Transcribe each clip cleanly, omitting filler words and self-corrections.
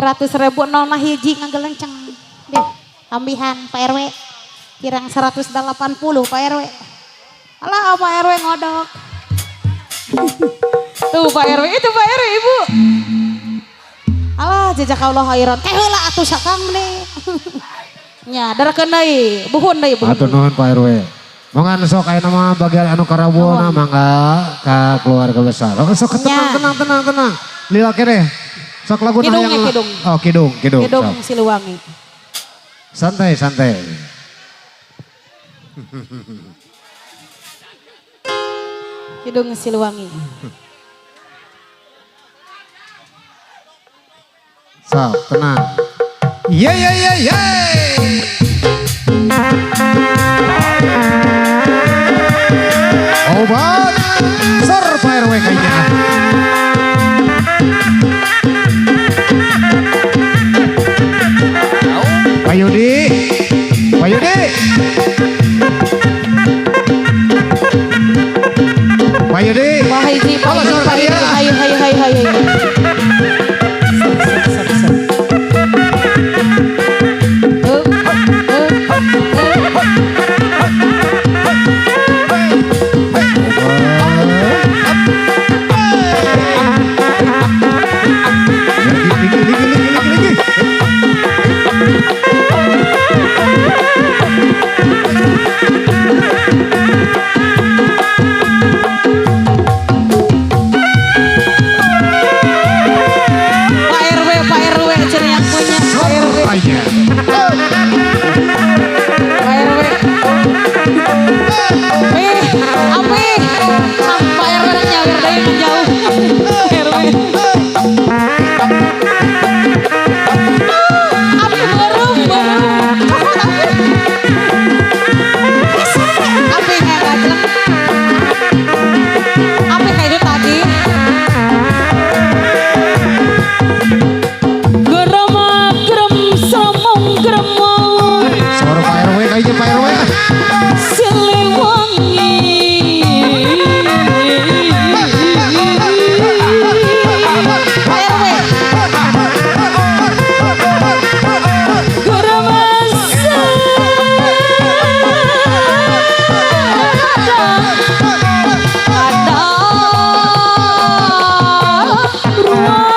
200.000 nolna hiji ngagelenceng. Deh, ambihan Pak RW. Kirang 180 Pak RW. Alah Pak RW ngodok. Tuh Pak RW, itu Pak RW Ibu. Alah jazakallah khairan. Teh heula atuh sakang nih. Nya darakeun deui, buhun deui buhun. Hatur nuhun Pak RW. Mangga sok aya nama bagian anu karawuhna mangga ka keluarga besar. Oh, sok tenang Nya. Tenang tenang tenang. Lila keneh. Sok lagu Kidung hayang. Ya, kidung. Oh, kidung, kidung. Kidung Sok. Siliwangi. Santai, santai. Kidung Siliwangi. Sok, tenang. Ye ye ye ye. Obat Sor Pak RW kayaknya. Pak Yudi, Pak Yudi. Pak Yudi. Pak Haji, Pak Halo, Haji, Sor Pak Haji, Karya. hayu hayu hayu hayu. Sok, sok, sok, sok. Lagi, lagi, lagi, lagi, lagi. Pak RW, Pak RW, ciri yang punya Pak RW. Aja. Pak RW. Eh, api. Ah, Pak RW nyawer deui nu jauh. Pak RW. Api beureum, beureum. Api kayak gajleng. Api kayak itu tadi. Gerema gerem samong geremong Suara Pak RW kayaknya Pak RW. Siliwangi. Pak RW. Gerema ada ruang.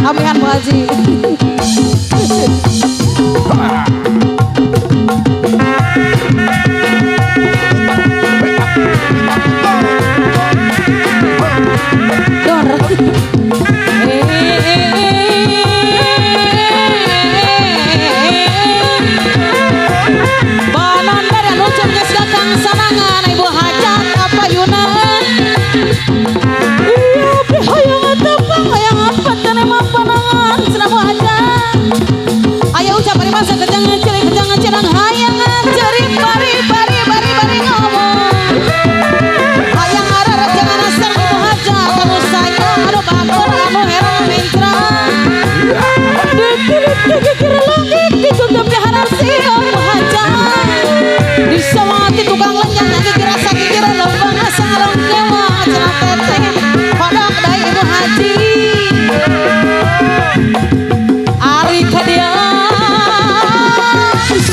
Amihan Bu Haji. Dor. Banan dari anu geus datang sanangan Ibu Hajat apa yuna. Iya beh hayang tepang hayang apa kana panangan cenah Bu Hajat. Aya ucap ari masa kejang cilik kejang cirang hayang ceri bari bari bari bari ngomong. Hayang ararek jangan asar Ibu Hajat anu sayang anu bakur anu herang mencrang. Dikir lagi ditutup harasi Ibu Hajat. Disemangati tukang lenyang lagi kirasa kira lembang asa ngalengkewa cenah teteh kodok deui Ibu Haji. Ari ka dia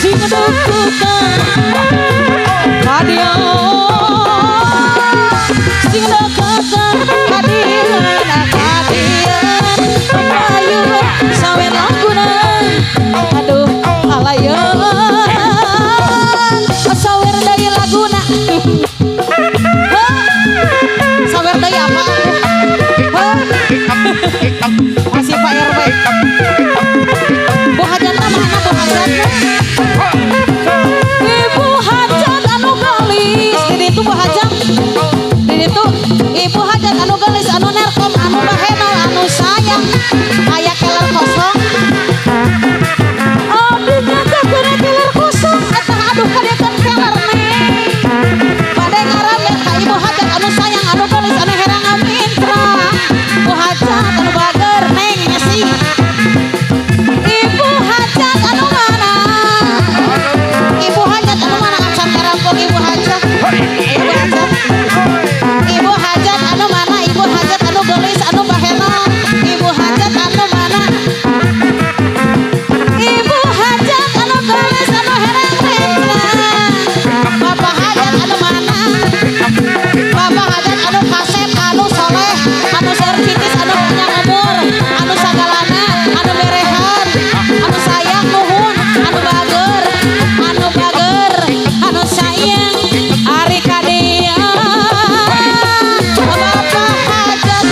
sing dekutan ka dia sing dekatan ka dia ka dia payu sawer laguna aduh alayeun sawer deui laguna. Sawer deui apa? Masih Pak RW. Bu Hajatna mana Bu Hajatna? Ibu Hajat anu geulis di ditu Bu Hajat. Di ditu Ibu Hajat anu geulis anu nerkom anu bahenol anu sayang aya keler kosong. Aduh ngatakeun keler kosong eta aduh kadekan keler neng. Bade ngaramet ka Ibu Hajat anu sayang anu geulis anu herang amintra. Bu Hajat anu bager neng sih. Ibu Hajat anu mana? Ibu Hajat anu mana acan karampok Ibu Hajat? Ibu Hajat. Ibu Hajat anu mana? Ibu Hajat anu geulis anu bahenol. Ibu Hajat anu mana? Ibu Hajat anu geulis anu herang mencrang. Bapak Hajat anu mana? Bapak Hajat anu kasep anu soleh anu sercitis anu panjang umur anu sagalana anu berehan anu sayang nuhun anu bager anu sayang ari ka dia Bapak Hajat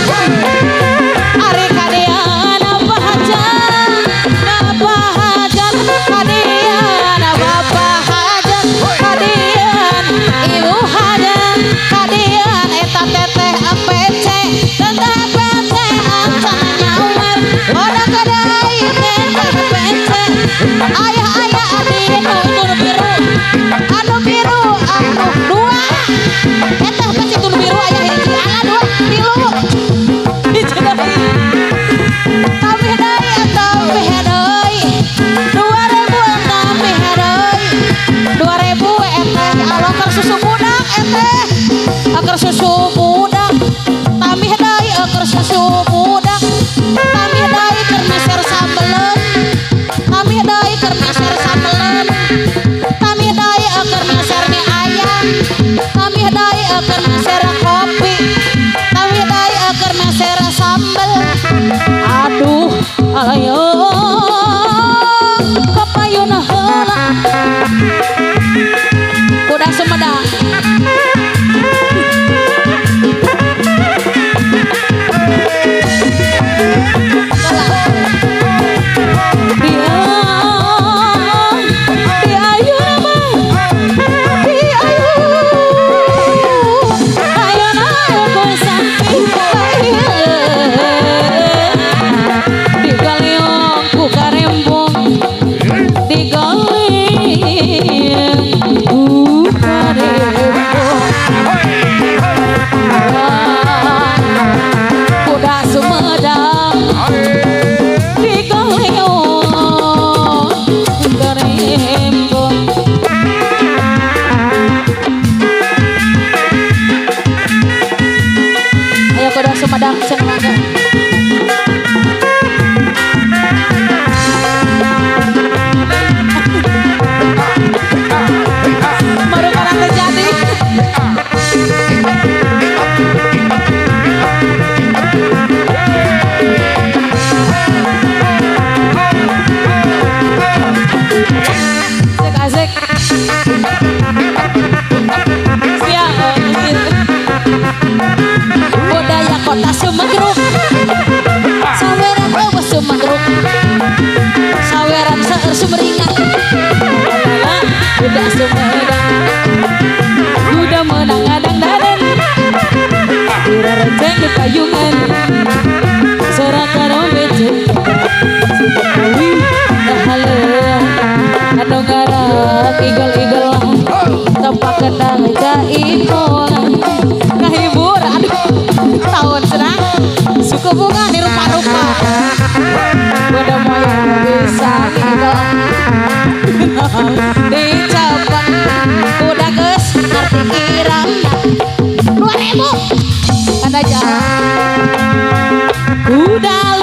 ari ka dia Bapak Hajat Bapak Hajat ka dia Bapak Hajat ka dia Ibu Hajat ka dia eta teteh APC teteh APC acan nyawer pada kadai teteh APC ayah ayah adi nu biru anu biru anu dua eta pasti nu biru ayah hiji ala dua tilu hiji deui tambih deui tambih deui 2000 tambih deui 2000 eteh alo keur susu budak eteh keur susu budak tambih deui keur susu budak tambih deui keur meser sambeleun tambih deui keur meser sambeleun tambih deui keur meser mie ayam tambih deui keur meser kopi tambih deui keur meser sambel aduh ayo kapayun heula kuda Sumedang. Sumedang senang. Baru orang terjadi. Sumegruk, saweran eueuh sumegruk, saweran seueur sumringah. Lala kuda Sumedang, kuda menang ngadang daden, direrenceng di payungan, sorakan becek, Sumedang ngahaleuang, anu ngarak igel-igel, tempat kendang jaipongan, ngahibur. Aduh, tahun senang suku bunga di rupa-rupa, kuda moyang bisa ngigel, dicapak kuda geus ngarti irama. 2000 kada jalan kuda.